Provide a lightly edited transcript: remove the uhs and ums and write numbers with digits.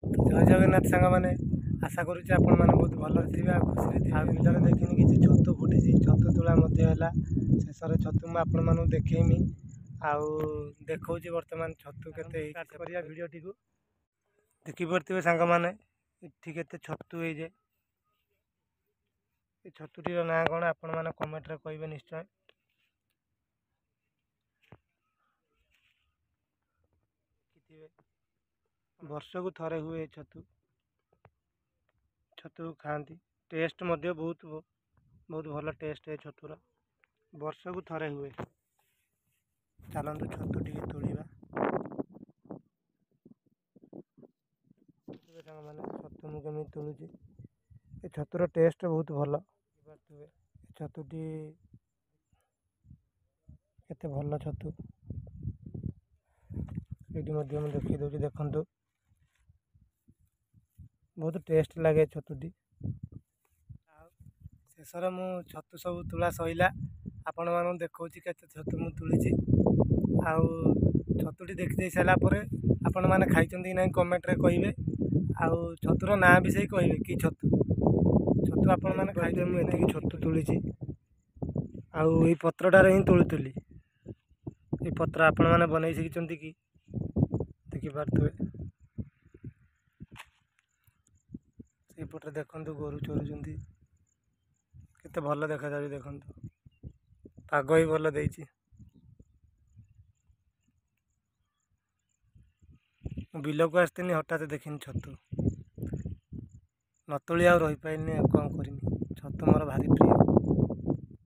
ଜୟ ଜଗନ୍ନାଥ ସାଙ୍ଗମାନେ, ଆଶା କରୁଛି ଆପଣମାନେ ବହୁତ ଭଲରେ ଥିବେ ଆଉ ଖୁସିରେ ଥିବେ। ଆଉ ବିଲରେ ଦେଖିନି କିଛି ଛତୁ ଫୁଟିଛି, ଛତୁ ତୋଳା ମଧ୍ୟ ହେଲା। ଶେଷରେ ଛତୁ ମୁଁ ଆପଣମାନଙ୍କୁ ଦେଖେଇମି ଆଉ ଦେଖାଉଛି ବର୍ତ୍ତମାନ ଛତୁ କେତେ ହେଇଛି। କରିବା ଭିଡ଼ିଓଟିକୁ ଦେଖିପାରୁଥିବେ ସାଙ୍ଗମାନେ, ଏଠି କେତେ ଛତୁ ହେଇଯାଏ। ଏ ଛତୁଟିର ନାଁ କ'ଣ ଆପଣମାନେ କମେଣ୍ଟରେ କହିବେ ନିଶ୍ଚୟ। ଦେଖିଥିବେ, ବର୍ଷକୁ ଥରେ ହୁଏ ଏ ଛତୁ। ଛତୁ ଖାଆନ୍ତି, ଟେଷ୍ଟ ମଧ୍ୟ ବହୁତ ବହୁତ ଭଲ ଟେଷ୍ଟ ଏ ଛତୁର। ବର୍ଷକୁ ଥରେ ହୁଏ। ଚାଲନ୍ତୁ ଛତୁ ଟିକେ ତୋଳିବା। ସାଙ୍ଗମାନେ, ଛତୁ ମୁଁ କେମିତି ତୋଳୁଛି। ଏ ଛତୁର ଟେଷ୍ଟ ବହୁତ ଭଲ। ଦେଖିପାରୁଥିବେ ଏ ଛତୁଟି କେତେ ଭଲ ଛତୁ। ଏଇଠି ମଧ୍ୟ ମୁଁ ଦେଖେଇ ଦେଉଛି, ଦେଖନ୍ତୁ ବହୁତ ଟେଷ୍ଟ ଲାଗେ ଛତୁଟି। ଆଉ ଶେଷରେ ମୁଁ ଛତୁ ସବୁ ତୁଳା ସରିଲା, ଆପଣମାନଙ୍କୁ ଦେଖାଉଛି କେତେ ଛତୁ ମୁଁ ତୁଳିଛି। ଆଉ ଛତୁଟି ଦେଖିଦେଇ ସାରିଲା ପରେ ଆପଣମାନେ ଖାଇଛନ୍ତି କି ନାହିଁ କମେଣ୍ଟରେ କହିବେ, ଆଉ ଛତୁର ନାଁ ବି ସେଇ କହିବେ କି ଛତୁ ଛତୁ ଆପଣମାନେ ଖାଇବେ। ମୁଁ ଏତିକି ଛତୁ ତୁଳିଛି ଆଉ ଏଇ ପତ୍ରଟାରେ ହିଁ ତୋଳୁଥିଲି। ଏଇ ପତ୍ର ଆପଣମାନେ ବନେଇ ଶିଖିଛନ୍ତି କି? ଦେଖିପାରୁଥିବେ ସେଇପଟରେ ଦେଖନ୍ତୁ ଗୋରୁ ଚରୁଛନ୍ତି, କେତେ ଭଲ ଦେଖାଯାଉଛି ଦେଖନ୍ତୁ। ପାଗ ବି ଭଲ ଦେଇଛି। ମୁଁ ବିଲକୁ ଆସିଥିଲି, ହଠାତ୍ ଦେଖିନି ଛତୁ, ନ ତୋଳି ଆଉ ରହିପାରିଲିନି। ଆଉ କ'ଣ କରିମି, ଛତୁ ମୋର ଭାରି ପ୍ରିୟ।